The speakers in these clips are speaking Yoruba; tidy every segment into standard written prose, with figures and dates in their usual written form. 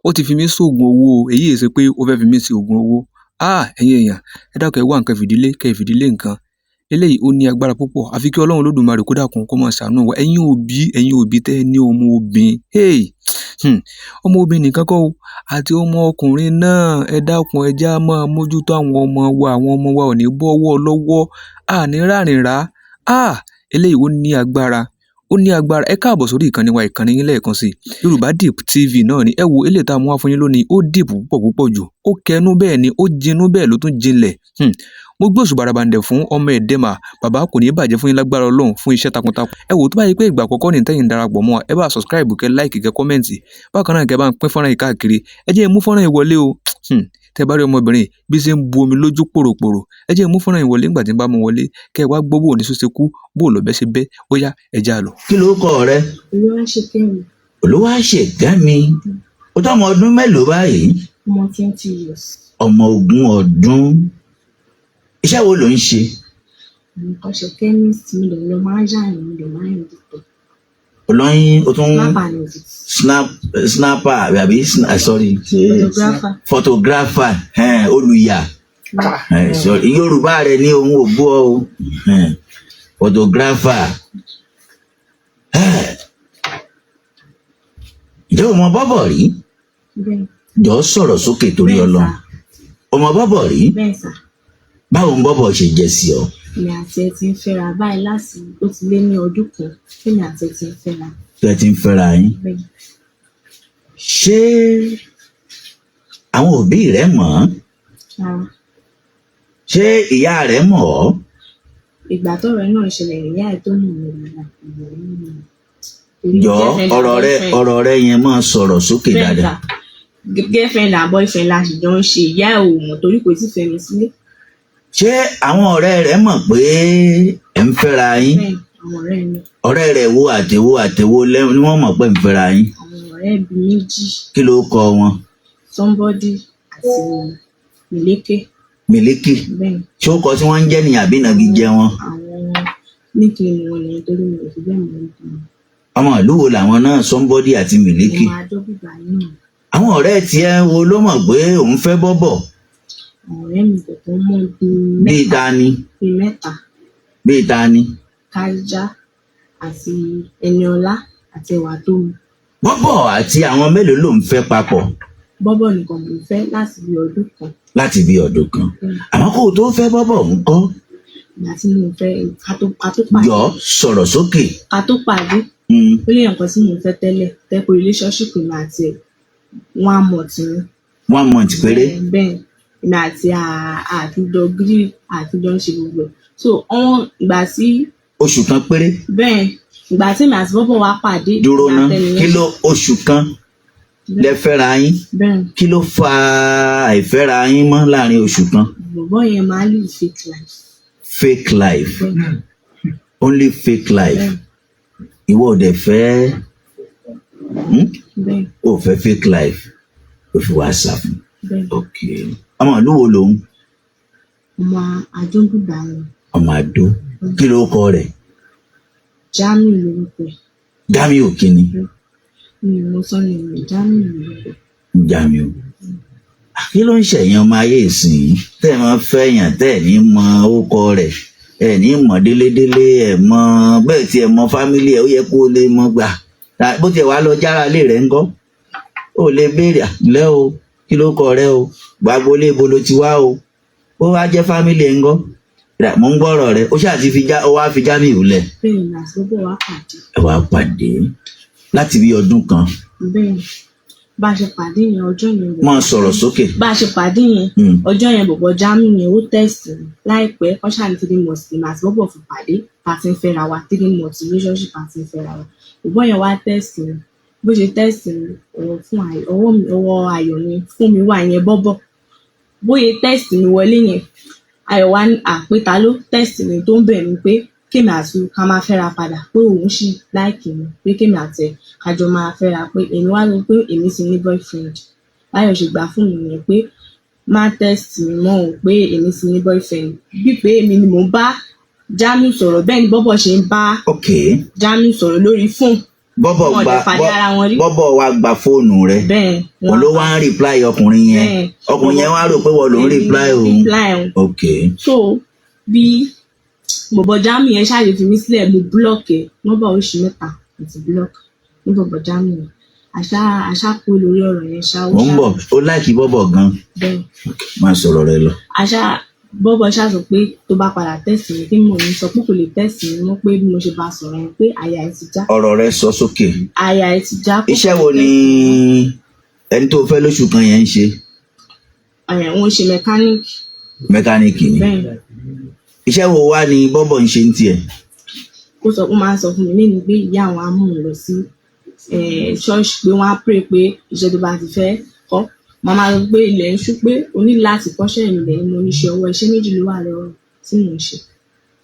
Ó ti fi mí ṣoògùn owó o. Èyí è ṣe pé ó fẹ́ fi mí ṣe ògùn owó. Ah, ẹ̀yin èèyàn, ẹ dákun, ẹ wá nǹkan fìdílé, kẹ́ ẹ fìdílé nǹkan. Eléyìí ó ní agbára púpọ̀, àfi kí Ọlọ́run Olódùmarè kó dákun kó máa ṣàánú wa. Ẹ̀yin òbí, ẹ̀yin òbí tẹ́ ẹ ní ọmọ obìnrin, hey, ọmọ obìnrin nìkan kọ́ o, àti ọmọ ọkùnrin náà, ẹ dákun, ẹ jẹ́ á máa mójútó àwọn ọmọ wa. Àwọn ọmọ wa ò ní bọ́wọ́ lọ́wọ́, à ní rárìn rá. Ah, eléyìí ó ní agbára, ó ní agbára. Ẹ káàbọ̀ sórí ìkànnì wa, ìkànnì yín lẹ́ẹ̀kan sí, Yorùbá Deep TV náà ni. Ẹ wo eléyìí tá a mú wá fún yín lónìí, ó deep púpọ̀ púpọ̀ jù, ó kẹnu bẹ́ẹ̀ ni, ó jinú bẹ́ẹ̀ ló tún jinlẹ̀. Mo gbé òṣùbà ràbàǹdẹ̀ fún ọmọ ẹ̀dẹ́mà. Bàbá, kò ní bàjẹ́ fún yín lágbára Ọlọ́run fún iṣẹ́ takuntakun. Ẹ wò, tó bá yẹ pé ìgbà àkọ́kọ́ ní tẹ́yìn darapọ̀ mọ́ wa, ẹ bá subscribe, kẹ́ like, kẹ́ comment. Bákan náà, kẹ́ bá ń pín fọ́nrán yìí káàkiri. Ẹ jẹ́ mú fọ́nrán yìí wọlé o. Tẹ́ bá rí ọmọbìnrin bí ṣe ń bu omi lójú pòròpòrò, ẹ jẹ́ mú fọ́nrán yìí wọlé. Nígbà tí n bá mú wọlé, kẹ́ ẹ wá gbọ́ bó ní ṣe kú, bó lọ́bẹ ṣe bẹ́. Ó yá, ẹ já lọ. Kí ló kọ rẹ? Olúwaṣèkẹ́mi. Olúwaṣèkẹ́mi. Ó tó ọmọ ọdún mélòó báyìí? Ọmọ 20 years. Ọmọ 20 ọdún. Iṣẹ́ wo ló ń ṣe? Mo kọ́ ṣe chemist, mi lè lọ máa ń yàyàn, mi lè máa ń edit. Olóyin, ó tún Snap and edit. Snap, snapper àbí sorry. Photographer. Photographer, olùyà. Sorry, Yorùbá rẹ ní ohun ògbó o. Photographer. Ǹjẹ́ o mọ bọ́bọ̀ rí? Bẹ́ẹ̀. Jọ, sọ̀rọ̀ sókè torí Bẹ́ẹ̀. Ọlọ́run. Sà. O mọ bọ́bọ̀ rí? Bẹ́ẹ̀ sà. Báwo ń bọ́bọ̀ ṣe jẹ́ sí ọ? Èmi àti ẹ ti ń fẹ́ra báyìí láti ó ti lé ní ọdún kan tèmi àti ẹ ti ń fẹ́ra. Tẹ́ ti ń fẹ́ra yín? Bẹ́ẹ̀. Ṣé àwọn òbí rẹ mọ̀ ọ́? Rárá. Ṣé ìyá rẹ mọ̀ ọ́? Ìgbà tọ́rọ̀ náà ṣẹlẹ̀, ìyá ẹ̀ tó mọ̀ mí rárá, ìmọ̀ nínú mi. Jọ, ọ̀rọ̀ rẹ yẹn, máa sọ̀rọ̀ sókè Bẹ́ẹ̀. dáadáa. Sà, girlfriend and boyfriend la sì jọ ń ṣe. Ìyá ẹ̀ ò mọ̀ torí kò tí ì fẹ́ mi sílé. Ṣé àwọn ọ̀rẹ́ rẹ mọ̀ pé ẹ̀ ń fẹ́ra yín? Bẹ́ẹ̀, àwọn ọ̀rẹ́ mi. Ọ̀rẹ́ rẹ wo àtẹ̀wò àtẹ̀wò lẹ́nu ni wọ́n mọ̀ pé ń fẹ́ra yín? Àwọn ọ̀rẹ́ bíi méjì. Kí ló kọ wọn? Somebody àti Mileke. Mílíkì? Bẹ́ẹ̀. Ṣé ó kọ tí wọ́n ń jẹ́ ní àbí ìnagijẹ wọn? Àwọn nickname wọn nìyẹn, torí mi ò fi bẹ́ẹ̀ mọ̀ nípa wọn. Ọmọ ìlú wo làwọn náà, Somebody àti Mílíkì? Ọmọ Adóbìgbà náà. Àwọn ọ̀rẹ́ tiẹ̀ wo ló mọ̀ pé òun fẹ́ bọ́bọ̀? Àwọn ọ̀rẹ́ mi kọ̀ọ̀kan mọ̀, bíi Bíi mẹ́ta. Ta ni? Bíi mẹ́ta. Bíi ta ni? Kájá àti Ẹniọlá àti Ẹwàtómi. Bọ́bọ̀ àti àwọn mélòó ló ń fẹ́ papọ̀? Bọ́bọ̀ nìkan mò ń fẹ́ láti bí ọdún kan. Láti bí ọdún kan. Àmọ́ kó o tó fẹ́ bọ́bọ̀ ń kọ́? Ìgbà tí mo fẹ́, ká tó pàdé. Jọ, sọ̀rọ̀ sókè. Ká tó pàdé, ó lè nǹkan tí mo fẹ́ tẹ́lẹ̀ tẹ́pọ̀ relationship mi àti ẹ̀, one month ni. One month péré? Bẹ́ẹ̀, èmi àti àtijọ́ gírí, àtijọ́ ń ṣe gbogbo ẹ̀, so ọ̀hún ìgbà tí Oṣù kan péré? Bẹ́ẹ̀, ìgbà tí èmi àti bọ́bọ̀ wa pàdé. Dúró ná. Àtẹnìyẹn. Kí ló, oṣù kan lẹ fẹ́ra yín? Bẹ́ẹ̀. Kí ló fa àìfẹ́ra yín mọ́ láàrin oṣù kan? Bọ̀bọ́ yẹn máa ń live fake life. Fake life? Bẹ́ẹ̀. Only fake life? Bẹ́ẹ̀. Ìwọ ò dẹ̀ fẹ́, Bẹ́ẹ̀. Ò fẹ́ fake life, ó fi wá sá fún? Bẹ́ẹ̀. Ok, ọmọ ìlú wo lòun? Ọmọ Adóbìgbà ni. Ọmọ Àdó. Kí ló kọ rẹ̀? Jamiu lórúkọ ẹ̀. Jamiu kíni? Mi ò mọ sọ́ni mi, Jamiu lórúkọ ẹ̀. Jamiu. Kí ló ń ṣẹ̀yìn ọmọ ayé ìsìn tẹ́ ẹ máa fẹ́ yàn, tẹ́ ẹ ní mọ orúkọ rẹ̀, ẹ ní mọ̀ délédélé, ẹ mọ bẹ́ẹ̀ tí ẹ mọ family ẹ, ó yẹ kó o lè mọ gbà bó tiẹ̀ wá lọ jára lé rẹ̀ ńkọ́, ó lè béèrè lẹ́ o, kí ló kọ rẹ o, gbàgbólé ibo ló ti wá o, ó wá jẹ́ family ẹ̀ ńkọ́. Mò ń gbọ́rọ̀ rẹ. Ó ṣáà ti fi já, ó wá fi Jamiu lẹ̀. Bẹ́ẹ̀ ni, àti bọ́bọ̀ wa pàdé. Ẹ wá pàdé láti bí ọdún kan? Bẹ́ẹ̀, bá a ṣe pàdé yẹn, ọjọ́ yẹn bọ̀bọ̀ Máa sọ̀rọ̀ sókè. Bá a ṣe pàdé yẹn, ọjọ́ yẹn, bọ̀bọ̀ Jamiu yẹn ó text mi láìpẹ́. Wọ́n ṣáà ní 3 months lèmi àti bọ́bọ̀ fi pàdé, a ti ń fẹ́ra wa, 3 months relationship, a ti ń fẹ́ra wa. Bọ̀bọ̀ yẹn wá text mi. Bó ṣe text mi, ọwọ́ fún ọwọ́ mi, ọwọ́ ayọ̀ ni fún mi wà yẹn. Bọ́bọ̀ bóyá text mi wọlé yẹn, Ayọ̀ wá ní àpé ta ló text mi tó ń bẹ̀ mí pé kémi àti ká máa fẹ́ra padà, pé òun sì like mi, pé kémi àti ẹ̀ ká jọ máa fẹ́ra, pé èmi wá sọ pé èmi ti ní boyfriend. Báyọ̀ ṣe gbà fún mi nìyẹn pé má text mi mọ́ o, pé èmi ti ní boyfriend. Bí pé èmi ni mò ń bá Jamiu sọ̀rọ̀, bẹ́ẹ̀ ni bọ́bọ̀ ṣe ń bá Jamiu sọ̀rọ̀ lórí fóònù. Bọ́bọ̀ Wọn ò gba dẹ̀ pàdé ara wọn rí. Bọ́bọ̀ wa gba fóònù rẹ̀. Bẹ́ẹ̀. Òun ló wá ń reply ọkùnrin yẹn. Bẹ́ẹ̀. Ọkùnrin yẹn wá rò pé wọ́n ló ń reply òun. Reply òun. Ok. So bí bọ̀bọ̀ Jamiu yẹn ṣáà lè fi mí sílẹ̀, mo block ẹ̀, nọ́mbà oríṣi mẹ́ta mo ti block ní bọ̀bọ̀ Jamiu yẹn. Àṣà àṣà kú lórí ọ̀rọ̀ yẹn ṣá ó Mò ń ṣá bọ̀, ó like bọ́bọ̀ gan. Bẹ́ẹ̀. Máa sọ̀rọ̀ rẹ lọ. Àṣà bọ́bọ̀ ṣáà sọ pé tó bá padà text mi, kí mo ní sọ pé kò lè text mi mọ́, pé bí mo ṣe bá sọ̀rọ̀ yẹn, pé àyà ẹ̀ ti já. Ọ̀rọ̀ rẹ sọ sókè. Àyà ẹ̀ ti já. Iṣẹ́ wo ni ẹni tó fẹ́ lóṣù kan yẹn ń ṣe? Ẹ̀ wọ́n ṣe mẹkáníìkì. Mẹkáníìkì ni? Bẹ́ẹ̀. Iṣẹ́ wo wá ni bọ́bọ̀ ń ṣe ń tiẹ̀? Ó sọ, ó máa ń sọ fún mi lẹ́nu pé ìyá àwọn á mú un lọ sí ṣọ́ọ̀ṣì, pé wọ́n á pray pé iṣẹ́ tó bá ti fẹ́ kọ́. Màmá sọ pé ilẹ̀ ń ṣú, pé o ní láti kọ́ṣẹ́. Ilẹ̀ ni mo ní ṣe ọwọ́, iṣẹ́ méjì ló wà lọ́wọ́ tí mò ń ṣe.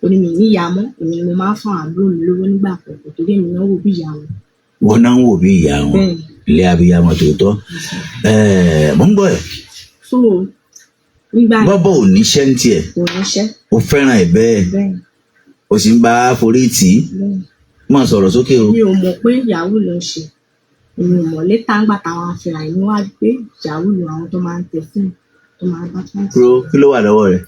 Ó ní mi ní ìyá mọ́, èmi ni mo máa ń fún àwọn àbúrò mi lówó nígbà kọ̀ọ̀kan, torí èmi náà wò bí ìyá wọn. Wọn náà ń wò bí ìyá wọn. Bẹ́ẹ̀. Ilé abiyamọ tòótọ́. Mò ń gbọ́ ẹ̀. So nígbà yẹn, Bọ́bọ̀ ò níṣẹ́ ń tiẹ̀? Kò níṣẹ́. Ó fẹ́ràn ẹ̀ bẹ́ẹ̀? Bẹ́ẹ̀. Ó sì ń bá a forí tì í? Bẹ́ẹ̀. Máa sọ̀rọ̀ sókè o. Mi ò mọ̀ pé yahoo ló ń ṣe, èmi ò mọ̀. Later, ńgbà táwọn afẹ́ra yìí wá rí pé yahoo ló, àwọn tó máa ń tẹ fóònù, tó máa ń bá chat. Dúró, kí ló wà lọ́wọ́ rẹ̀?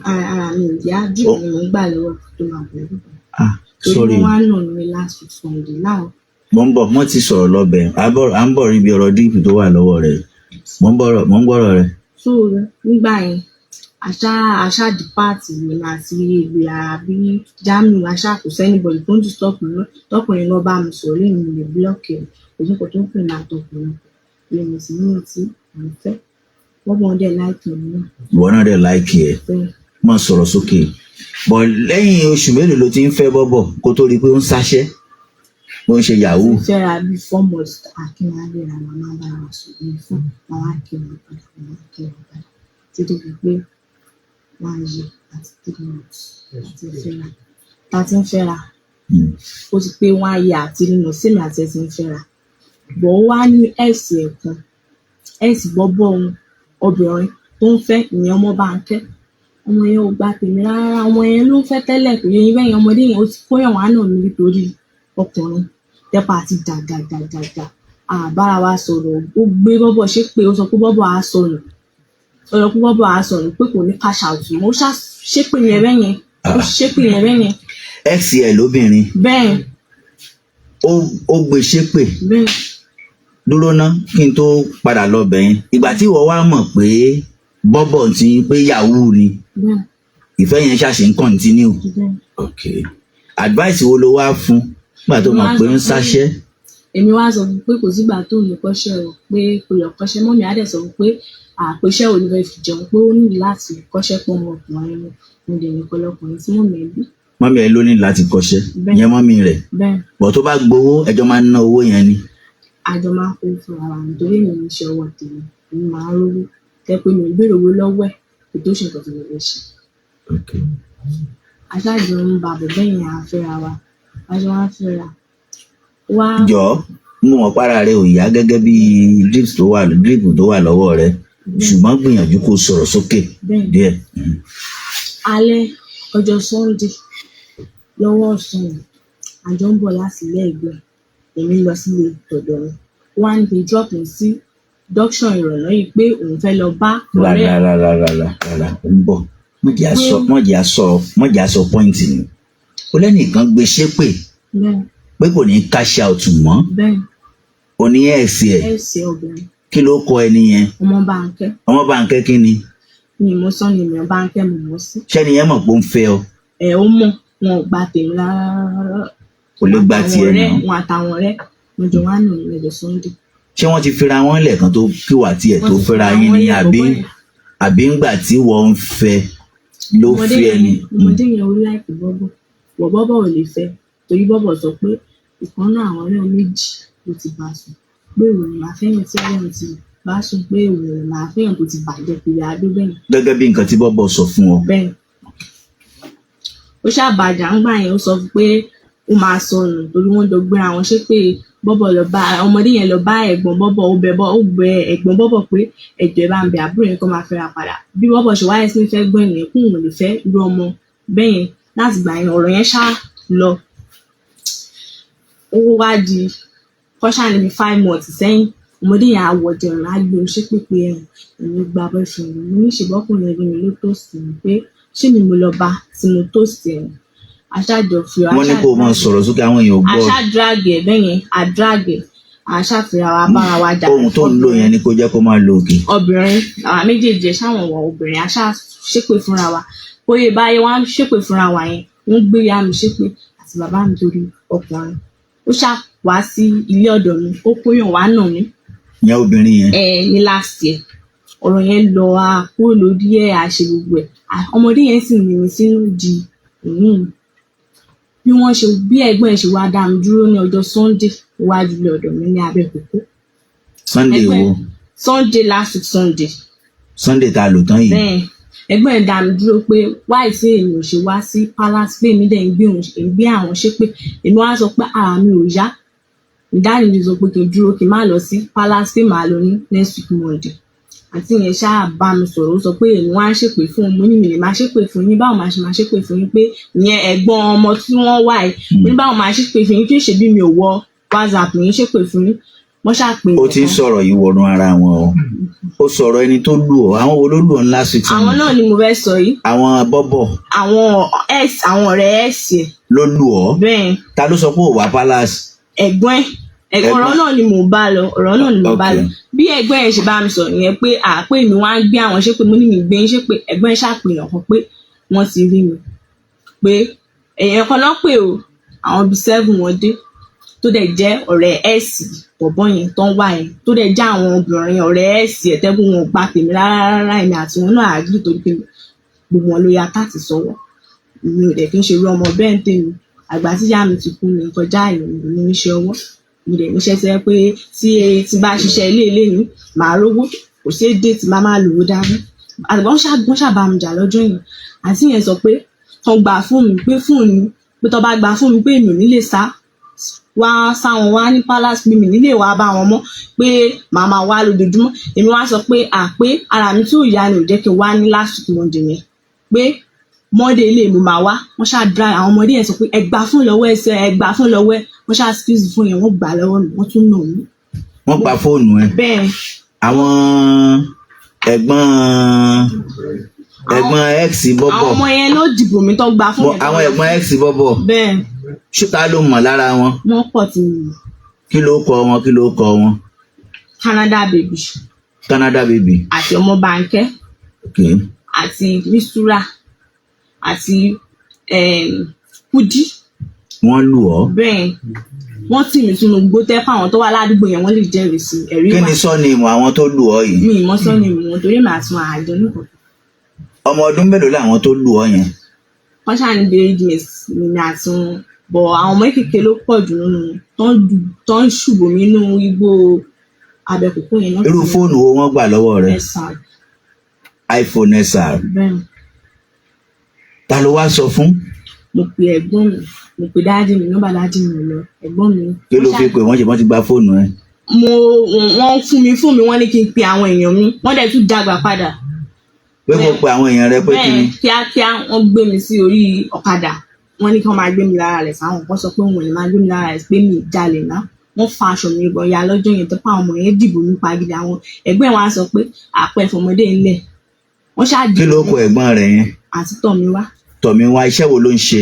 Ara mi ò yá, drip ni mò ń gbà lọ́wọ́ tó máa bọ̀ níbẹ̀. Ah, torí sorry. wọ́n wá nà mí last week Sunday láwọn. Mo ń bọ̀, wọ́n ti sọ̀rọ̀ lọ́bẹ̀. À ń bọ̀ níbi ọ̀rọ̀ drip tó wà lọ́wọ́ rẹ̀. Mò ń gbọ́rọ̀ rẹ̀. So nígbà yẹn, àṣà depart mi àti ìgbé ara bí Jamiu, àṣà kò sí anybody tó ń disturb mi mọ́. Tọkùnrin náà bá mi sọ̀rọ̀ lẹ́yìn, mi lè block ẹ̀, kò sí nǹkan tó ń pè ní àtọkùnrin lèmi sì ní tí mò ń fẹ́. Wọ́n mọ̀ dẹ̀ like mi náà. Ìwọ náà dẹ̀ like ẹ̀? Bẹ́ẹ̀. Máa sọ̀rọ̀ sókè bọ̀. Lẹ́yìn oṣù mélòó ló ti ń fẹ́ bọ́bọ̀ kó tó rí i pé ó ń sáṣẹ́, bó ń ṣe yahoo? Ti fẹ́ra bíi 4 months, akínwálé ra, màmá bá wa sùn ní fún màmá kí wọn padà, màmá kí wọn padà, títí fi pé 1 year àti 3 months àti fẹ́ra, tá a ti ń fẹ́ra. Ó ti pé 1 year àti 3 months sèmi àti ẹ̀ ti ń fẹ́ra bọ̀. Ó wá ní ex ẹ̀ kan, ex bọ́bọ́ òun obìnrin tó ń fẹ́, ìyẹn ọmọ Bánkẹ́. Ọmọ yẹn ò gba tèmi rárá. Ọmọ yẹn ló ń fẹ́ tẹ́lẹ̀, kò yẹ yín bẹ́yẹn. Ọmọdé yẹn, ó ti kóyàn wá nà mí nítorí ọkùnrin tẹ́pà àti jàjàjàjàjà àbára wa sọ̀rọ̀. Ó gbé bọ́bọ̀ ṣé pé ó sọ pé bọ́bọ̀ á sọnù, ó sọ pé bọ́bọ̀ á sọnù, pé kò ní cash out mọ́. Ó ṣá ṣépè yẹn bẹ́yẹn, ó ṣépè yẹn bẹ́yẹn. Ex ẹ̀ lóbìnrin? Bẹ́ẹ̀. Ó gbé ṣépè? Bẹ́ẹ̀. Dúró ná, kí n tó padà lọ bẹ̀yẹn. Ìgbà tí ìwọ wá mọ̀ pé bọ́bọ̀ ti ń pé yahoo ni, Bẹ́ẹ̀. ìfẹ́ yẹn ṣàṣì ń continue? Bẹ́ẹ̀. Ok, advice wo ló wá fún nígbà tó mọ̀ pé ń sáṣẹ́? Èmi wá sọ fún pé kò sígbà tó ní kọ́ṣẹ́ o, pé kò lọ kọ́ṣẹ́ mọ́ mi. Á dẹ̀ sọ fún pé àpèṣẹ́ wo ló fẹ́ fi jẹun, pé ó ní láti kọ́ṣẹ́, pọ̀ ọmọ ọkùnrin ni mo dẹ̀ ní kọlọkùnrin tí mọ̀mí ẹ̀ bí. Mọ́mí ẹ ló ní láti kọ́ṣẹ́? Bẹ́ẹ̀. Ìyẹn mọ́mí rẹ̀? Bẹ́ẹ̀. Bọ̀ tó bá gbowó, ẹjọ́ máa ń ná owó yẹn ni? Àjọ máa ń kó fúnra wa, nítorí èmi ní iṣẹ́ ọwọ́ tèmi, èmi máa ń rówó tẹ́ pé mi ò béèrè owó lọ́wọ́ ẹ̀ kó tó ṣe nǹkan tí mo fẹ́ ṣe. Aṣáájú ń ba bọ̀ bẹ́ẹ̀ yẹn, à ń fẹ́ra wa, aṣọ wa ń fẹ́ra wá. Jọ, mo mọ̀ pára rẹ ò yá gẹ́gẹ́ bí drip tó wà lọ́wọ́ rẹ, ṣùgbọ́n gbìyànjú kó sọ̀rọ̀ sókè Bẹ́ẹ̀. díẹ̀. Alẹ́ ọjọ́ Sunday lọ́wọ́ ọ̀sán yìí, àjọ ń bọ̀ láti ilé ẹ̀gbọ́n ẹ̀, èmi ń lọ sílé tọ̀dọ̀ mi. Ó wá ní kí n drop mi sí junction ìrọ̀lẹ́ yìí, pé òun fẹ́ lọ bá ọ̀rẹ́ Rárá, ẹ̀. rárá, rárá, rárá, ó ń bọ̀. Mọ̀jẹ̀ àsọ point ni ó lẹ́nìkan gbé ṣépè Bẹ́ẹ̀. pé kò ní cash out mọ́. Bẹ́ẹ̀. Ó ní ex ẹ̀? Ẹ̀ ṣe obìnrin. Kí ló kọ ẹni yẹn? Ọmọ Bánkẹ́. Ọmọ Bánkẹ́ kí ni? Mi ò mọ̀ sọ́ni mi, Bánkẹ́ mo mọ̀ sí. Ṣẹ́ni yẹn mọ̀ pé ó ń fẹ́ ọ? Ẹ̀ ó mọ̀, wọn ò gba tèmi rárá. Kò lè gba tiẹ̀ ọ̀rẹ́ náà. Wọn àtàwọn ọ̀rẹ́ wọn jọ wá nù mí lọ́jọ́ Sunday. Ṣé wọ́n ti fira wọn lẹ́ẹ̀kan tó kíwà tiẹ̀ tó Wọ́n ti fẹ́ra fira yín wọn ni lẹ̀, àbí bọ̀bọ́ yẹn. àbí ńgbà tí wọ́n ń fẹ́ ló Ọmọdé fi yẹn ẹni? Ọmọdé yẹn ó like bọ́bọ̀ bọ̀, bọ́bọ̀ ò lè fẹ́, torí bọ́bọ̀ sọ pé ìkan náà àwọn ọ̀rẹ́ méjì ló ti bá sùn, pé òun máa fẹ́yàn tí ọlọ́run ti bá sùn, pé òun máa fẹ́yàn tó ti bàjẹ́ kiri adó bẹ́yẹn. Gẹ́gẹ́ bí nǹkan tí bọ́bọ̀ sọ fún ọ. Bẹ́ẹ̀, ó ṣàbàjá ńgbà yẹn. Ó sọ fún pé ó máa sọnù, torí wọ́n jọ gbéra wọn ṣépè. Bọ́bọ̀ lọ bá ọmọdé yẹn, lọ bá ẹ̀gbọ́n bọ́bọ̀, ó bẹ bọ́, ó bẹ ẹ̀gbọ́n bọ́bọ̀ pé ẹ̀jọ̀, ẹ bá ń bẹ àbúrò yẹn kó máa fẹ́ra padà. Bí bọ́bọ̀ ṣe wáyé sí fẹ́ gbọ́n yẹn kún, òun lè fẹ́ irú ọmọ bẹ́yẹn. Láti gbà yẹn, ọ̀rọ̀ yẹn ṣá lọ. Ó wá di kọ́ṣà níbi 5 months sẹ́yìn, ọmọdé yẹn á wọ jẹun, á gbé oṣù pípé ẹ̀hún, èmi gba boyfriend mi. Mo ní ṣèbọ́kùnrin ẹbí mi ló toast mi, pé ṣé mi mo lọ bá tí mo toast ẹ̀? Aṣáájọ fi Wọ́n ní kó o máa sọ̀rọ̀ sókè, àwọn èèyàn ò gbọ́. Aṣá drag ẹ̀ bẹ́ẹ̀ yẹn, a drag ẹ̀, aṣá fìra wa bára wa jà. Ohun tó ń lò yẹn ni kó jẹ́ kó máa lo òkè. Obìnrin àwọn méjèèjì ẹ̀ ṣáwọn wọ̀ obìnrin, aṣá ṣépè fúnra wa. Bóyá báyé wá ń ṣépè fúnra wa yẹn, wọ́n gbé ìyá mi ṣépè àti bàbá mi torí ọkùnrin. Ó ṣá wá sí ilé ọ̀dọ̀ mi, ó kóyàn wá nà mí. Ìyẹn obìnrin yẹn? Ẹ ní last year. Ọ̀rọ̀ yẹn lọ, a kúrò lórí ẹ̀, a ṣe gbogbo ẹ̀. Ọmọdé yẹn sì ní mi sínú di òun. Bí wọ́n ṣe, bí ẹ̀gbọ́n ẹ̀ ṣe wá dá mi dúró ní ọjọ́ Sunday iwájú ilé ọ̀dọ̀ mi ní Abẹ́òkúta. Sunday wo? Sunday, last week Sunday. Sunday tá a lò tán yìí? Bẹ́ẹ̀, ẹ̀gbọ́n ẹ̀ dá mi dúró pé wáì tí èmi ò ṣe wá sí palace, pé èmi dẹ̀ ń gbé òun, ń gbé àwọn ṣépè. Èmi wá sọ pé ara mi ò yá. Ìdáni mi sọ pé kí n dúró, kí n má lọ sí palace, pé màá lọ ní next week Monday. Àǹtí yẹn ṣáà bá mi sọ̀rọ̀, ó sọ pé èmi wá ń ṣépè fún un. Mo ní mi lè máa ṣépè fún yín, báwo máa ṣe máa ṣépè fún yín? Pé ìyẹn ẹ̀gbọ́n ọmọ tí wọ́n wà yìí. Mo ní báwo máa ṣépè fún yín, kí ṣe bí mi ò wọ WhatsApp yín ṣépè fún yín? Wọ́n ṣáà pè Ó ti ń sọ̀rọ̀ yìí wọnú ara wọn o. Ó sọ̀rọ̀ ẹni tó lù ọ́. Àwọn wo ló lù ọ́ ńlá six? Àwọn náà ni mo fẹ́ sọ yìí. Àwọn bọ́bọ̀? Àwọn ex, àwọn ọ̀rẹ́ ex ẹ̀. Ló lù ọ́? Bẹ́ẹ̀. Ta ló sọ pé ò wá palace? Ẹ̀gbọ́n ẹ̀. Ẹ̀gbọ́n, ọ̀rọ̀ náà ni mò ń bá lọ, ọ̀rọ̀ náà ni mò ń bá lọ. Bí ẹ̀gbọ́n ẹ̀ ṣe bá mi sọ̀rọ̀ yẹn pé à pé mi wá ń gbé àwọn ṣépè, mo ní mi gbé ń ṣépè. Ẹ̀gbọ́n ẹ̀ ṣàpèyàn kan pé wọ́n ti rí mi, pé èèyàn kan náà pè o, àwọn bíi seven wọn dé, tó dẹ̀ jẹ́ ọ̀rẹ́ ex bọ̀bọ́ yẹn tó ń wá yẹn, tó dẹ̀ jẹ́ àwọn obìnrin ọ̀rẹ́ ex ẹ̀ tẹ́gùn wọn ò gba tèmi rárá rárá. Èmi àti wọn náà àgírí torí pé gbogbo wọn ló ya táàtì sọ́wọ́. Mi ò dẹ̀ kí n ṣe irú ọmọ bẹ́ẹ̀ ń tèmi. Àgbà tí ìyá mi ti kú mi kọjá àyè mi ní níṣẹ́ ọwọ́, mi dẹ̀ níṣẹ́ tó jẹ́ pé tí bá ṣiṣẹ́ ilé ilé mi màá rówó, kò sí èdè tí màá máa lówó dání. Àgbà wọ́n ṣàbà mi jà lọ́jọ́ yẹn. Àǹtí yẹn sọ pé kàn gbà fún mi, pé fún mi, pé tó bá gbà fún mi, pé èmi ò ní lè sá wá sáwọn wá ní palace, pé mi nílé wá bá wọn mọ́, pé màá máa wá lójoojúmọ́. Èmi wá sọ pé à pé ara mi tí ò yá ni ò jẹ́ kí n wá ní last week Monday yẹn, pé Monday ilé mo máa wá. Wọ́n ṣáà dra àwọn ọmọdé yẹn, sọ pé ẹ gbà fún lọ́wọ́ ẹsẹ̀, ẹ gbà fún lọ́wọ́ ẹ. Wọ́n ṣáà squeeze fún yẹn, wọ́n gbà lọ́wọ́ mi, wọ́n tún nà mí. Wọ́n gba fóònù ẹ? Bẹ́ẹ̀. Àwọn ẹ̀gbọ́n ex bọ́bọ̀? Àwọn ọmọ yẹn ló dìbò mi tó gba fún yẹn. Àwọn ẹ̀gbọ́n ex bọ́bọ̀? Bẹ́ẹ̀. Ṣé ta ló mọ̀ lára wọn? Wọ́n pọ̀ tí mo mọ̀. Kí ló kọ wọn? Kí ló kọ wọn? Canada Baby. Canada Baby. Àti ọmọ Bánkẹ́. Àti Mistura àti Kudi. Wọ́n lù ọ́? Bẹ́ẹ̀, wọ́n tì mí sínú igbó tẹ́ fáwọn tó wà ládùúgbò yẹn, wọ́n lè jẹ́rìí sí ẹ̀rí. Kí wà. Ni surname àwọn tó lù ọ́ yìí? Mi ì mọ̀ surname wọn torí màá tún àjọ nìkan. Ọmọ ọdún mélòó làwọn tó lù ọ́ yẹn? Wọ́n ṣáà ní bí age mate mi àti wọn bọ̀, àwọn ọmọ kékeré ló pọ̀ jù nínú wọn tó ń ṣùbò mí nínú igbó abẹ́kòkò yẹn náà. Irú fóònù wo wọ́n gbà lọ́wọ́ rẹ̀? SR. iPhone SR? Bẹ́ẹ̀. Ta ló wá sọ fún? Mo pe ẹ̀gbọ́n mi, mo pe daddy mi, nọ́mbà daddy mi ò lọ. Ẹ̀gbọ́n mi. Kí ló fi pè wọ́n? Ṣe wọ́n ti gba fóònù ẹ? Mo wọ́n fún mi fóònù mi, wọ́n ní kí n pe àwọn èèyàn mi, wọ́n dẹ̀ tún dàgbà padà. Pé kó pe àwọn èèyàn rẹ pé kí ni? Bẹ́ẹ̀, kíákíá wọ́n gbé mi sí orí ọ̀kadà, wọ́n ní kí wọ́n máa gbé mi lára rẹ̀ sáwọn kan sọ pé wọn ò lè máa gbé mi lára rẹ̀, pé mi ì jalè ná. Wọ́n fa aṣọ mi gan ya lọ́jọ́ yẹn tó pa. Àwọn ọmọ yẹn dìbò mi pa gidi. Àwọn ẹ̀gbọ́n wọn á sọ pé àpẹ ìfọmọdé ńlẹ̀ wọ́n ṣáà Kí dìbò. ló kọ ẹ̀gbọ́n rẹ yẹn? Àti Tọ̀míwá. Tọ̀míwá, iṣẹ́ wo ló ń ṣe?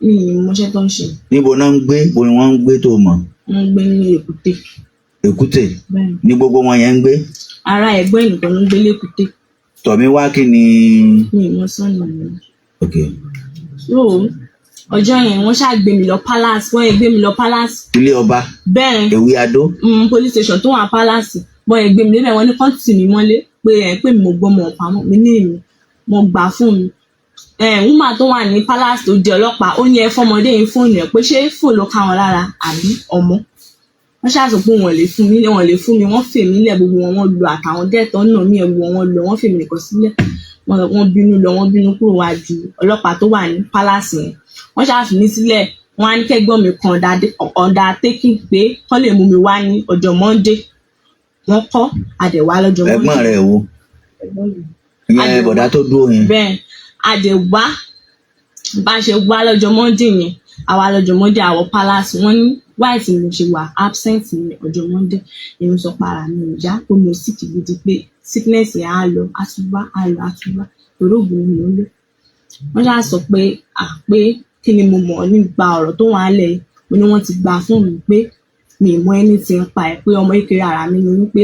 Mi ì mọṣẹ́ tó ń ṣe. Níbo náà ń gbé? Bo ni wọ́n ń gbé tó mọ̀? Wọ́n ń gbé ní Èkúté. Èkúté? Bẹ́ẹ̀. Ní gbogbo wọn yẹn ń gbé? Ara ẹ̀gbọ́n ẹ̀ nìkan ló ń gbé lÉkúté. Tọ̀míwá kí ni? Mi ì mọ surname mi. Ok. So ọjọ́ yẹn wọ́n ṣáà gbé mi lọ palace, wọ́n yẹn gbé mi lọ palace. Ilé ọba? Bẹ́ẹ̀. Ewé Adó? Police station tó wà palace. Wọ́n yẹn gbé mi débẹ̀, wọ́n ní kán tì mí mọ́lé pé ẹ̀ pé mo gbọ́mọ pamọ́ mi ní èmi mo gbà fún mi. Woman tó wà ní palace tó jẹ́ ọlọ́pàá, ó ní ẹ fọmọdé yìí fóònù ẹ̀, pé ṣé fóònù ló ká wọn lára àbí ọmọ? Wọ́n ṣáà sọ pé wọ́n lè fún mi, wọ́n lè fún mi. Wọ́n fè mí lẹ̀, gbogbo wọn wọ́n lu àtàwọn gẹ́ẹ̀tọ́ náà mí ẹ̀, gbogbo wọn lọ, wọ́n fè mí nìkan sílẹ̀. Wọ́n bínú lọ, wọ́n bínú kúrò wájú ọlọ́pàá tó wà ní palace yẹn. Wọ́n ṣáà fi mí sílẹ̀, wọ́n á ní kẹ́gbọ́n mi kan undertaking pé kán lè mú mi wá ní ọjọ́ Monday. Wọ́n kọ́ àdẹ̀wá lọ́jọ́ Monday. Ẹ̀gbọ́n rẹ wo? Ẹ̀gbọ́n mi. Ìyẹn bọ̀dá tó dúró yẹn? Bẹ́ẹ̀, àdẹ̀wá. Bá a ṣe wá lọ́jọ́ Monday yẹn, Àwa lọ́jọ́ Monday àwọ̀ palace. Wọ́n ní why tí mo ṣe wà absent ní ọjọ́ Monday. Èmi sọ pé ara mi ò yá, pé mo sick gidi, pé sickness yẹn á lọ, á tún wá, á lọ, á tún wá, torí oògùn ni mò ń lò. Wọ́n ṣáà sọ pé à pé kí ni mo mọ̀ nípa ọ̀rọ̀ tó wà ńlẹ̀ yìí. Mo ní wọ́n ti gba fóònù mi, pé mi ì mọ anything nípa ẹ̀, pé ọmọ kékeré ara mi ni mí, pé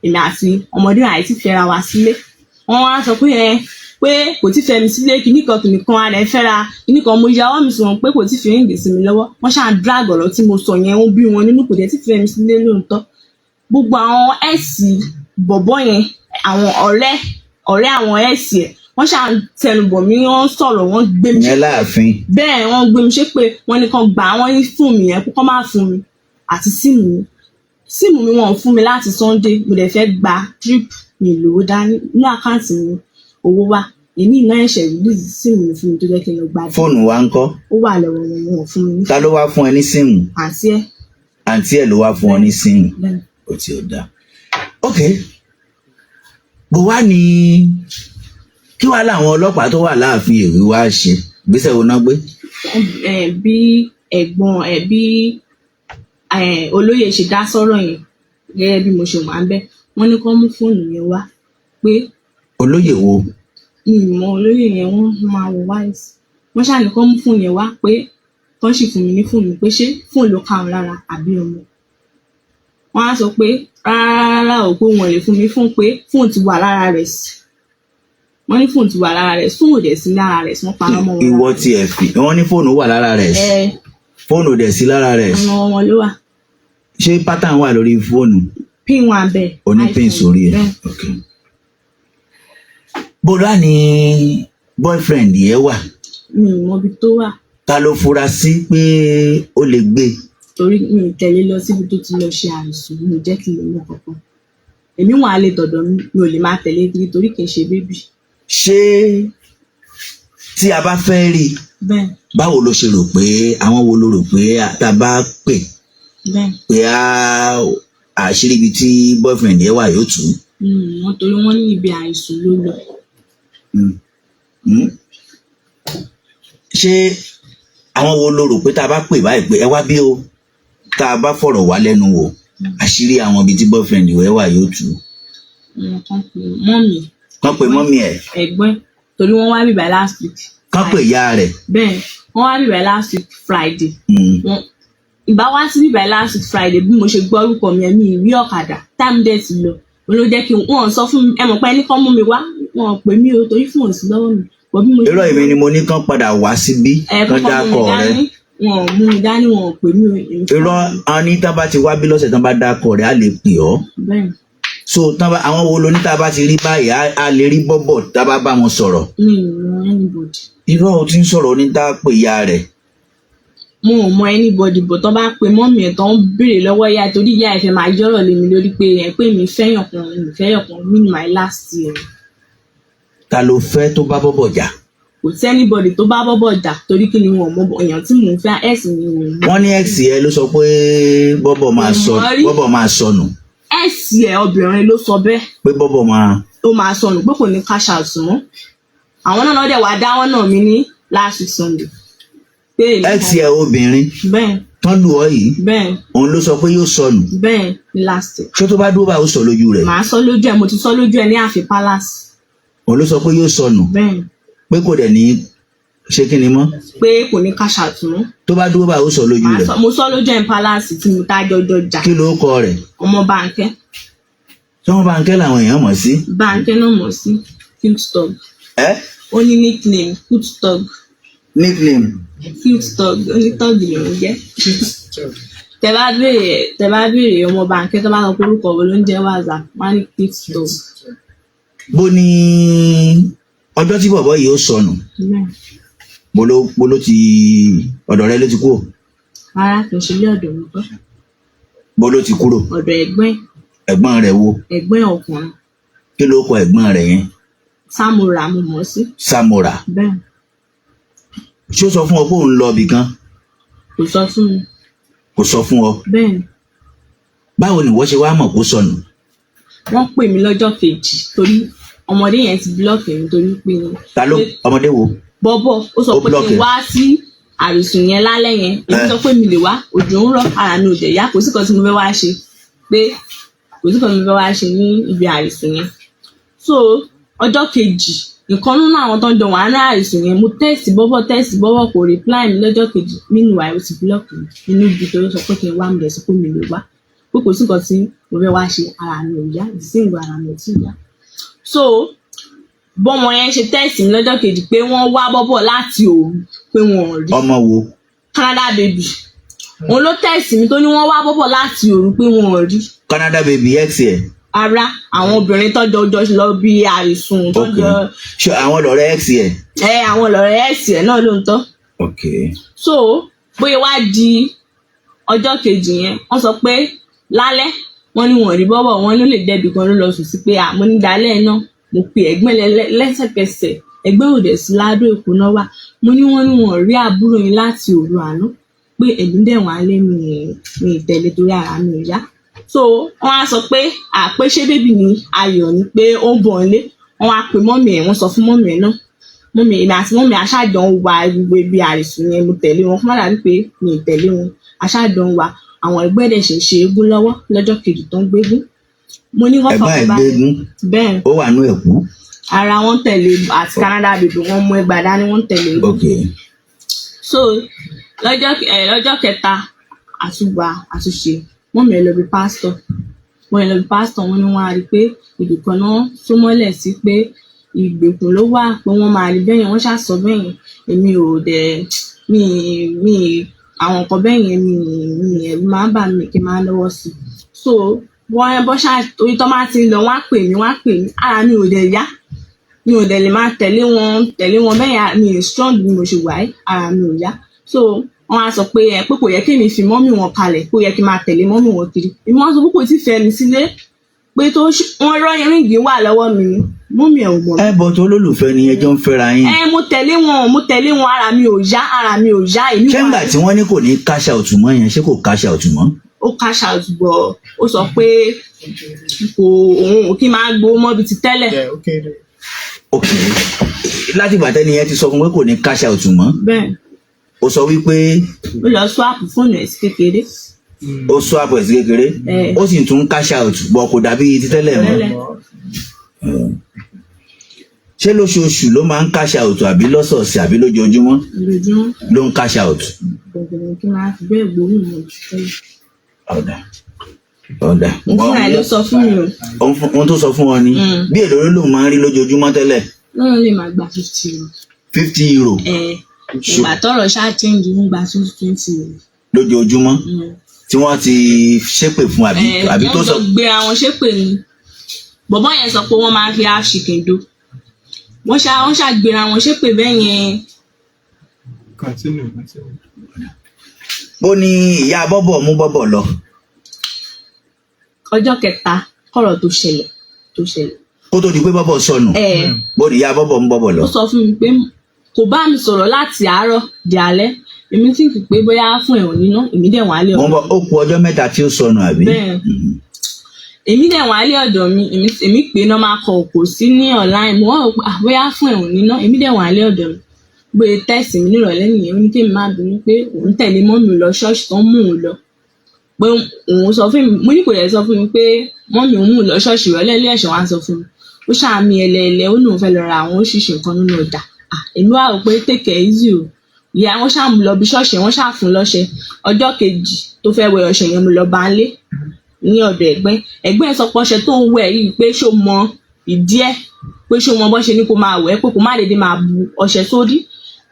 èmi àti ọmọdé àìtí fẹ́ra wa sílé. Wọ́n wá sọ pé ẹ pé kò tí fẹ́ mi sílé, kíní kan kìnì kan, ara ẹ̀ fẹ́ra kíní kan. Mo ya ọwọ́ mi sọ̀rọ̀ pé kò tí fi ring sí mi lọ́wọ́. Wọ́n ṣáà drag ọ̀rọ̀ tí mo sọ yẹn, ó bí wọn nínú. Kò dẹ̀ tí fẹ́ mi sílé lóòótọ́. Gbogbo àwọn ex bọ̀bọ́ yẹn, àwọn ọ̀rẹ́ ọ̀rẹ́ àwọn ex ẹ̀, wọ́n ṣáà tẹnubọ̀ mí, wọ́n sọ̀rọ̀, wọ́n gbé mi. Ìyẹn láàfin? Bẹ́ẹ̀, wọ́n gbé mi ṣépè. Wọ́n ní kàn gbà wọ́n ní fún mi yẹn kó má fún mi àti SIM mi. SIM mi wọn ò fún mi láti Sunday. Mo dẹ̀ fẹ́ gba drip, mi lówó dání ní account mi. Owó wà èmi iná ẹ̀ṣẹ̀ release SIM mi fún mi tó jẹ́ kí n lọ gba drip. Fóònù wa ń kọ́? Ó wà lọ́wọ́ wọn, wọn ò fún mi ní. Ta ló wá fún ẹ ní SIM? Àǹtí ẹ̀. Àǹtí ẹ̀ ló wá fún ọ ní SIM? Bẹ́ẹ̀. Ó ti ò dáa. Ok, bó wá ní kí wàá láwọn ọlọ́pàá tó wà láàfin èrè wá ṣe, gbèsè wo náà gbé? Ẹ bí ẹ̀gbọ́n ẹ bí ẹ olóyè ṣe dá sọ́rọ̀ yẹn, gẹ́gẹ́ bí mo ṣe wà ń bẹ̀, wọ́n ní kó mú fóònù yẹn wá pé. Olóyè wo? Mi ì mọ olóyè yẹn, wọ́n máa wọ white. Wọ́n ṣáà ní kó mú fóònù yẹn wá, pé kó sì fún mi ní fóònù, pé ṣé fóònù ló ká wọn lára àbí ọmọ. Wọ́n á sọ pé rárá rárá o, pé wọn lè fún mi fóònù, pé fóònù ti wà lára rẹ̀ sí. Wọ́n ní fóònù ti wà lára rẹ̀, fóònù ò dẹ̀ sí lára rẹ̀ sí, wọ́n parọ́ mọ́ wọn. Ìwọ tiẹ̀ fi wọ́n ní fóònù wà lára rẹ̀? Ẹ. Fóònù dẹ̀ sí lára rẹ̀? Àwọn wọn ló wà. Ṣé pattern wà lórí fóònù? Pin wà bẹ́ẹ̀. Oní pin sórí ẹ̀? Bẹ́ẹ̀. Ok, bóra ni boyfriend yẹn wà? Mi ì mọ ibi tó wà. Ta ló fura sí pé ó lè gbé? Torí mi ì tẹ̀lé lọ síbi tó ti lọ ṣe àìsùn, mi ò jẹ́ kí n lè mọ kankan. Èmi wà á lè tọ̀dọ̀ mi, mi ò lè máa tẹ̀lé kiri torí kì í ṣe baby. Ṣé tí a bá fẹ́ rí i, Bẹ́ẹ̀. báwo ló ṣe rò pé, àwọn wo ló rò pé tá a bá pè Bẹ́ẹ̀. pé á àṣírí ibi tí boyfriend yẹn wà yóò tú? Mi ò mọ̀ torí wọ́n ní ibi àìsùn ló lọ. Ṣé àwọn wo ló rò pé tá a bá pè báyìí pé ẹ wá bí o, tá a bá fọ̀rọ̀ wá lẹ́nu wò, àṣírí àwọn ibi tí boyfriend yẹn wà yóò tú? Wọn kàn pé mummy. Kán pe mummy ẹ̀? Ẹ̀gbọ́n ẹ̀, torí wọ́n wá bíbá last week. Kán pè ìyá rẹ̀? Bẹ́ẹ̀, wọ́n wá bíbá last week Friday. Wọ́n ìbá wá sí bíbá last week Friday. Bí mo ṣe gbọ́ orúkọ mi, ẹ̀mí ìrí ọ̀kadà, time dẹ̀ ti lọ. Òun ló jẹ́ kí wọ́n sọ fún mi. Ẹ mọ̀ pé ẹni kan mú mi wá, wọn ò pè mí o, torí fún òsì lọ́wọ́ mi bọ̀ bí mo ṣe. Irọ́, èmi ni mo ní kán padà wá síbí. Ẹ kán kọ́kọ́ mú mi dákọ̀ rẹ̀. dání, wọn ò mú mi dání, wọn ò pè mí o, èmi fúnra Irọ́, mi. àwọn ní tán bá ti wá bí lọ́sẹ̀, tán bá dákọ̀ rẹ̀, á lè pè ọ́. Bẹ́ẹ̀. So tán bá, àwọn wo lo ní tá a bá ti rí báyìí, á lè rí bọ́bọ̀ tá a bá bá wọn sọ̀rọ̀? Mi ò mọ anybody. Irọ́, o ti ń sọ̀rọ̀ ní tá a pè ìyá rẹ̀. Mo ò mọ anybody, but tán bá pe mummy ẹ̀, tán ń béèrè lọ́wọ́ ìyá ẹ̀, torí ìyá ẹ̀ fẹ́ máa yọ̀rọ̀ lé mi lórí pé ẹ̀ pé mi fẹ́yàn kan, mi fẹ́yàn kan ní my last year. Ta ló fẹ́ tó bá bọ́bọ̀ jà? Kò sí anybody tó bá bọ́bọ̀ jà, torí kí ni, wọn ò mọ èèyàn tí mò ń fẹ́, ex mi ò mọ. Wọ́n ní ex ẹ ló sọ pé bọ́bọ̀ máa sọ Kò mọ̀ rí. Bọ́bọ̀ máa sọnù. Ex ẹ̀ obìnrin ló sọ bẹ́ẹ̀. Pé bọ́bọ̀ máa Ó máa sọnù, pé kò ní cash out mọ́. Àwọn náà dẹ̀ wá dáwọ́ náà mi ní last week Sunday pé èmi Ex ẹ obìnrin Bẹ́ẹ̀. tán lù ọ́ yìí? Bẹ́ẹ̀. Òun ló sọ pé yóò sọnù? Bẹ́ẹ̀, ní last year. Ṣé tó bá dúró báyìí, ó sọ lójú rẹ̀? Màá sọ lójú ẹ̀, mo ti sọ lójú ẹ̀ ní ààfin palace. Òun ló sọ pé yóò sọnù? Bẹ́ẹ̀. Pé kò dẹ̀ ní ṣé kí ni mọ́? Pé kò ní cash out mọ́. Tó bá dúró báyìí, ó sọ lójú Màá rẹ̀? sọ, mo sọ lójú ẹ̀ ní palace tí mo tá jọjọ jà. Kí ló kọ rẹ̀? Ọmọ Bánkẹ́. Tí wọ́n bá ń kẹ́ làwọn èèyàn mọ̀ sí? Bánkẹ́ náà mọ̀ sí cute dog. Ẹ? Ó ní nickname cute dog. Nickname? Cute dog, ó ní dog lòún jẹ́. Tẹ bá béèrè ọmọ Bánkẹ́, tó bá sọ pé orúkọ wo ló ń jẹ́ WhatsApp, wọ́n á ní cute dog. Bó ní ọjọ́ tí bọ̀bọ̀ yìí ó sọnù, Bẹ́ẹ̀. bó ló ti ọ̀dọ̀ rẹ ló ti kúrò? Rárá, kì í ṣe ilé ọ̀dọ̀ mi kọ́. Bó ló ti kúrò? Ọ̀dọ̀ ẹ̀gbọ́n ẹ̀. Ẹ̀gbọ́n rẹ̀ wo? Ẹ̀gbọ́n ẹ̀ ọkùnrin. Kí ló kọ ẹ̀gbọ́n rẹ̀ yẹn? Samura mo mọ̀ sí. Samura? Bẹ́ẹ̀. Ṣé ó sọ fún ọ pé òun lọ ibì kan? Kò sọ fún mi. Kò sọ fún ọ? Bẹ́ẹ̀. Báwo ni ìwọ ṣe wá mọ̀ kó sọnù? Wọ́n pè mí lọ́jọ́ kejì, torí ọmọdé yẹn ti block mi torí pé Ta ló, ọmọdé wo? Bọ́bọ̀, ó sọ Ó pé block kí n ẹ? wá sí àrìsùn yẹn lálẹ́ yẹn. Èmi sọ pé mi lè wá, òjò ń rọ̀, ara mi ò dẹ̀ yá, kò sí kan tí mo fẹ́ wá ṣe, pé kò sí kan tí mo fẹ́ wá ṣe ní ibi àrìsùn yẹn. So ọjọ́ kejì, ìkan nínú àwọn tó ń jọ wà ní àrìsùn yẹn, mo text bọ́bọ́, text bọ́bọ́, kò reply mi lọ́jọ́ kejì. Meanwhile, ó ti block mi nínú ibi tó sọ pé kí n wá. Mi dẹ̀ sọ pé mi lè wá, pé kò sí nǹkan tí mo fẹ́ wá ṣe, ara mi ò yá ìsìngbò, ara mi ò tí ì yá. So bọ́mọ yẹn ṣe text mi lọ́jọ́ kejì pé wọ́n wá bọ́bọ̀ láti òru, pé wọn ò rí. Ọmọ wo? Canada Baby. Òun ló text mi tó ní wọ́n wá bọ́bọ̀ láti òru, pé wọn ò rí. Canada Baby ex ẹ? Ara àwọn obìnrin tọ́jọ́ jọ lọ bí àìsùn tọ́jọ́. Ṣé àwọn lọ̀rẹ́ ex ẹ? Ẹ, àwọn lọ̀rẹ́ ex ẹ̀ náà ló ń tọ́. So bóyá wá di ọjọ́ kejì yẹn, wọ́n sọ pé lálẹ́ wọ́n ní wọ́n rí bọ́bọ̀, wọ́n ló lè dẹ́bi kan ló lọ sùn sí, pé àmọ́ ní dalẹ́ náà mo pe ẹ̀gbọ́n lẹ́sẹ̀kẹsẹ̀. Ẹ̀gbọ́n ò dẹ̀ sí ládùn Èkó náà wà. Mo ní wọ́n ní wọ́n rí àbúrò yín láti òru àná, pé èmi dẹ̀ wọ́n á lé mi mi ìtẹ̀lé torí ara mi ò yá. So wọ́n á sọ pé àpé ṣé baby ní ayọ̀ ni, pé ó ń bọ̀ nílé. Wọ́n á pe mummy ẹ̀, wọ́n sọ fún mummy ẹ̀ náà. Mummy, èmi àti mummy aṣáàjọ ń wa gbogbo ibi àìsùn yẹn. Mo tẹ̀lé wọn kó má dàbí pé mi ì tẹ̀lé wọn. Aṣáàjọ ń wa. Àwọn ẹgbẹ́ dẹ̀ ṣe ń ṣe eégún lọ́wọ́ lọ́jọ́ kejì tó ń gbégún. Mo ní wọ́n Ẹ̀gbọ́n ẹ̀ fọkàn balẹ̀. Gbégún? Bẹ́ẹ̀. Ó wà nú ẹ̀kú? Ara wọn tẹ̀lé àti Canada Baby, wọ́n mú ẹgbàá dání, wọ́n tẹ̀lé. So lọ́jọ́ kẹta, àtúgbà àtúnṣe, mummy ẹ̀ lọ bí pásítọ̀, wọ́n lọ bí pásítọ̀. Wọ́n ní wọ́n á rí i pé ibìkan náà só mọ́lẹ̀ sí, pé ìgbèkùn ló wà, pé wọ́n máa rí bẹ́yẹn. Wọ́n ṣàṣọ bẹ́yẹn. Èmi ò dẹ̀ mi mi àwọn nǹkan bẹ́yẹn, mi mi ẹ̀rù máa ń bà mí kí n máa lọ́wọ́ sí i. So wọ́n bọ́ ṣáà, torí tọ́ máa ti ń lọ, wọ́n á pè mí, wọ́n á pè mí. Ara mi ò dẹ̀ yá, mi ò dẹ̀ lè máa tẹ̀lé wọn bẹ́yẹn. Mi ò strong bí mo ṣe wà yìí, ara mi ò yá. So wọ́n á sọ pé ẹ pé kò yẹ kí èmi fi mummy wọn kalẹ̀, kó yẹ kí n máa tẹ̀lé mummy wọn kiri. Èmi wọ́n sọ pé kò tí ì fẹ́ mi sílé, pé tó wọ́n rọ́ ring wà lọ́wọ́ mi ni, mummy ẹ̀ ò mọ̀ mí. Ẹ bọ̀ tó olólùfẹ́ ni ẹjọ́ ń fẹ́ra yín. Ẹ, mo tẹ̀lé wọn, mo tẹ̀lé wọn. Ara mi ò yá, ara mi ò yá. Èmi Ṣé wà ńgbà tí wọ́n ní kò ní cash out mọ́ yẹn, ṣé kò cash out mọ́? Ó cash out bọ̀, ó sọ pé kò, òun ò kí máa gbowó mọ́ bíi ti tẹ́lẹ̀. Yeah, okay. Ok, láti ìgbà tẹ́ni yẹn ti sọ fún pé kò ní cash out mọ́, Bẹ́ẹ̀. ó sọ wípé Ó lọ swap fóònù ẹ̀ sí kékeré. Ó swap ẹ̀ sí kékeré. Eh. Ó sì tún cash out bọ̀, kò dàbí ti tẹ́lẹ̀ mọ́. Tẹ́lẹ̀. Ṣé lóṣooṣù ló máa ń cash out, àbí lọ́sọ̀ọ̀sẹ̀, àbí lójoojúmọ́? Lójoojúmọ́. Ló ń cash out. Gbọ̀ngàn kí máa fi bẹ́ẹ̀ gbowó mọ́ bíi ti tẹ́lẹ̀. Ọ̀dà ọ̀dà. Òun fúnra ẹ̀ ló sọ fún mi o. Ohun tó sọ fún ọ ni bí èlò ló lòun máa ń rí lójoojúmọ́ tẹ́lẹ̀? Lọ́nà lè máa gba €50. €50? Ẹ̀, ìgbà tọ́rọ̀ ṣáà change, ń gba 20 euro. Lójoojúmọ́ tí wọ́n ti ṣépè fún, àbí? Ẹ̀, Àbí tó wọ́n sọ jọ gbé àwọn ṣépè ni. Bọ̀bọ́ yẹn sọ pé wọ́n máa ń fi half chicken do. Wọ́n ṣá gbéra wọn ṣépè bẹ́ẹ̀ yẹn. Continue, continue. Bó ní ìyá bọ́bọ̀ mú bọ́bọ̀ lọ? Ọjọ́ kẹta kọ̀rọ̀ tó ṣẹlẹ̀. Kó tó di pé bọ́bọ̀ sọnù. Ẹ̀. Bó ní ìyá bọ́bọ̀ mú bọ́bọ̀ lọ? Ó sọ fún mi pé kò bá mi sọ̀rọ̀ láti àárọ̀ di alẹ́. Èmi tí ń fi pé bóyá fún ẹ̀ ò níná. Èmi dẹ̀ wọ́n á lé Mo ń ọ̀dọ̀ bọ̀, ó ku ọjọ́ 3 tí ó sọnù, àbí? Bẹ́ẹ̀. Èmi dẹ̀ wọ́n á lé ọ̀dọ̀ mi. Èmi pè é, normal call, kò sí ní online. Mo wá rò pé, ah, bóyá fún ẹ̀ ò níná. Èmi dẹ̀ wọ́n á lé ọ̀dọ̀ mi. Bóyá text mi nírọ̀lẹ́ nìyẹn, ó ní kí èmi má bínú, pé òun tẹ̀lé mummy lọ ṣọ́ọ̀ṣì tó ń mú òun lọ, pé òun sọ fún mi. Mo ní kò dẹ̀ sọ fún mi pé mummy òun mú un lọ ṣọ́ọ̀ṣì. Ìrọ̀lẹ́ ilé ẹ̀ṣọ́ wa ń sọ fún mi. Ó ṣàmì ẹlẹ́ẹ̀lẹ́, ó lóun fẹ́ lọ ra àwọn oríṣiríṣi nǹkan nínú ọjà. Ah, èmi wá rò pé take it easy o. Ìyá wọn ṣáà mú lọ bí ṣọ́ọ̀ṣì, wọn ṣáà fún lọ́ṣẹ. Ọjọ́ kejì tó fẹ́ wẹ ọṣẹ yẹn, mo lọ bá ń lé ní ọ̀dọ̀ ẹ̀gbẹ́. Ẹ̀gbẹ́ ẹ̀ sọ pé ọṣẹ tó ń wẹ̀ yìí, pé ṣó mọ ìdí ẹ̀, pé ṣó mọ bọ́ ṣe ní kó máa wẹ̀, pé kó má dédé máa bu ọṣẹ sórí.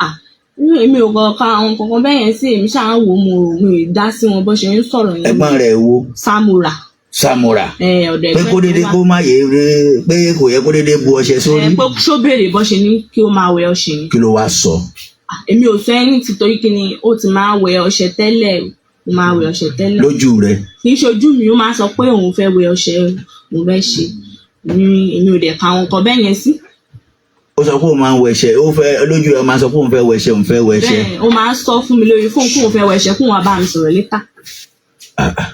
Ah, èmi ò kọ àwọn kankan bẹ́ẹ̀ yẹn sí. Èmi ṣáà ń wò ó, mo ì dá sí wọn bó ṣe ń sọ̀rọ̀ yẹn. Ẹ̀gbọ́n rẹ̀ wo? Samura. Samura. Ẹ̀, ọ̀dọ̀ Pé ẹ̀gbẹ́ kó tó dédé wà. Kó má yé pé kò yẹ kó dédé bu ọṣẹ sórí. Ẹ̀, pé ṣó béèrè bó ṣe ní kí ó máa wẹ ọṣẹ yẹn. Kí ló wá sọ? Ah, èmi ò sọ ẹni tí, torí kí ni, ó ti máa wẹ ọṣẹ tẹ́lẹ̀, ó máa wẹ ọṣẹ tẹ́lẹ̀. Lójú rẹ̀? Kì í ṣojú mi. Ó máa sọ pé òun fẹ́ wẹ ọṣẹ, òun fẹ́ ṣe. Èmi ò dẹ̀ ka àwọn nǹkan bẹ́ẹ̀ yẹn sí. Ó sọ pé òun máa ń wẹṣẹ, ó fẹ́ lójú ẹ, máa sọ pé òun fẹ́ wẹṣẹ, òun fẹ́ wẹṣẹ. Bẹ́ẹ̀, ó máa ń sọ fún mi lórí fóònù kóun fẹ́ wẹṣẹ, kóun wá bá mi sọ̀rọ̀ later. Ah, ah.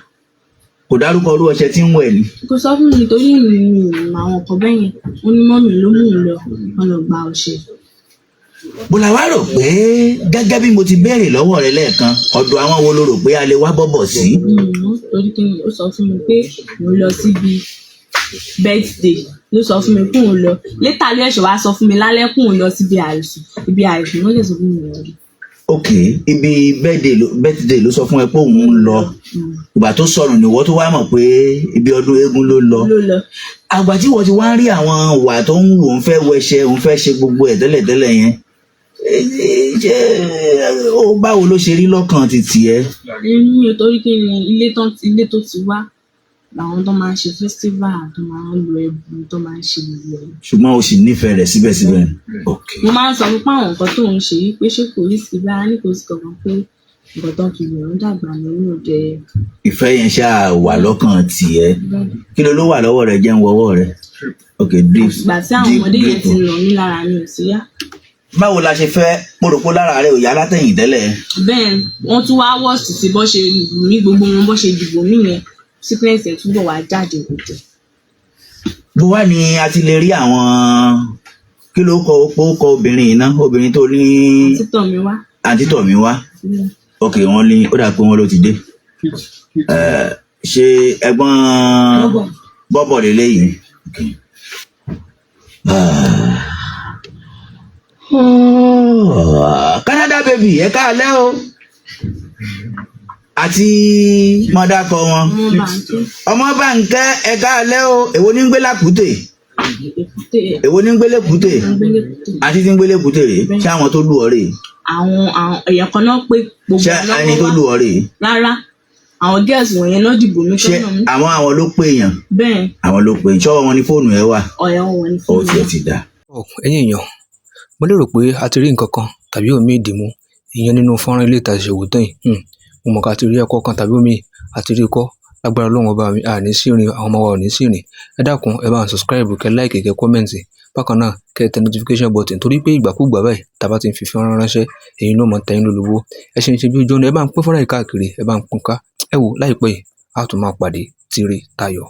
Kò dárúkọ irú ọṣẹ tí ń wẹ̀ ni? Kò sọ fún mi, torí mi ò mọ àwọn nǹkan bẹ́ẹ̀ yẹn. Ó ní mummy ló mú un lọ, wọ́n lọ gba ọṣẹ. Bó la wá rò pé, gẹ́gẹ́ bí mo ti béèrè lọ́wọ́ rẹ lẹ́ẹ̀kan, ọ̀dọ̀ àwọn wo lo rò pé a lè wá bọ́bọ̀ sí? Mi ò mọ̀, torí kí ni, ó sọ fún mi pé òun lọ síbi birthday. Ló sọ fún mi pé òun lọ. Later ló ẹ̀ṣẹ̀ wá sọ fún mi lálẹ́ pé òun lọ síbi àìsùn. Ibi àìsùn ló lè sọ fún mi òun lọ. Ok, ibi birthday ló sọ fún ẹ pé òun ń lọ. Ìgbà tó sọnù nìwọ tó wá mọ̀ pé ibi ọdún eégún ló lọ. Ló lọ. Àgbà tí wọ́n ti wá ń rí àwọn ìwà tó ń wò, ń fẹ́ wẹṣẹ, ń fẹ́ ṣe gbogbo ẹ̀ tẹ́lẹ̀tẹ́lẹ̀ yẹn, ṣé ó báwo ló ṣe rí lọ́kàn ti tiẹ̀? Èmi ò, torí kí ni, ilé tó ti wá làwọn tó máa ń ṣe festival, tó máa ń lo ẹbu, tó máa ń ṣe gbogbo ẹ̀. Ṣùgbọ́n o sì nífẹ̀ẹ́ rẹ̀ síbẹ̀síbẹ̀? Ok. Mo máa ń sọ fún pé àwọn nǹkan tó ń ṣe yìí, pé ṣé kò rí sí bá ní kò sí kankan, pé nǹkan tó ń fi wọ̀n dàgbà ní inú jẹ. Ìfẹ́ yẹn ṣáà wà lọ́kàn tiẹ̀. Kí ló ló wà lọ́wọ́ rẹ̀? Jẹ́ ń wọ́wọ́ rẹ̀. Ok, drip. Ìgbà tí àwọn ọmọdé yẹn ti nà mí, lára mi ò sí yá. Báwo la ṣe fẹ́ pòròpó lára rẹ̀ ò yá látẹ̀yìn tẹ́lẹ̀? Bẹ́ẹ̀, wọ́n tún wá wọ́ọ̀sì sí bọ́ ṣe lù mí, gbogbo wọn bọ́ ṣe dìbò mí yẹn, sickness ẹ̀ túbọ̀ wá jáde òjò. Bó wá ni a ti lè rí àwọn, kí ló kọ ó kọ obìnrin yìí ná, obìnrin tó ní? Títọ̀ mi wá. Àǹtí tọ̀ mí wá. Ok, wọ́n ní ó dà pé wọ́n ló ti dé. Ṣé ẹ̀gbọ́n Bọ́bọ̀. Bọ́bọ̀ lélẹ́yìí? Ok. Ah. Oh, Canada baby, ẹ káalẹ́ o, àti mọ̀dákọ wọn. Ọmọ bàǹkẹ́. Ọmọ bàǹkẹ́, ẹ káalẹ́ o. Èwo ní ń gbé lákùútè? Èkúté. Èwo ní ń gbé lẹ́kùútè? Ń gbé lẹ́kúté. Àti tí ń gbé lẹ́kùútè rèé? Ṣé àwọn tó lù ọ́ rèé? Àwọn èèyàn kan náà pé gbogbo Ṣé wọn ẹni tó lọ́wọ́ lù wá. ọ́ rèé? Rárá, àwọn girls wọ̀nyẹn náà dìbò mí Ṣé tọ́nà mi. àwọn ló pè yàn? Bẹ́ẹ̀. Àwọn ló pè yàn. Ṣọ́wọ́ wọn ní fóònù ẹ wà? Ọ̀yọ́ wọn ní Ó fóònù. tiẹ̀ ti dà. Ọ, ẹ̀yin èèyàn, mo lérò pé a ti rí nǹkan kan tàbí òmíì dìmú ìyẹn nínú fọ́nrán ilé ìtajà ìṣòwò tán yìí. Mo mọ̀ ká ti rí ẹ̀kọ́ kan tàbí òmíì àti rí kọ́. Lágbára Ọlọ́run Ọba mi, àní sí rìn, àwọn ọmọ wa ò ní sí rìn. Ẹ dákun, ẹ bá ń subscribe, kẹ́ like, kẹ́ comment. Bákan náà, kẹ́ tẹ notification button, torí pé ìgbàkúgbà báyìí tá a bá ti ń fi fọ́nrán ránṣẹ́, èyí náà mọ̀ tẹ́yìn lólobó. Ẹ ṣe ń ṣe bí ojú ọ̀nà, ẹ bá ń pín fọ́nrán yìí káàkiri, ẹ bá ń pín ká. Ẹ wò, láìpẹ́ yìí, a tún máa pàdé tire tayọ̀.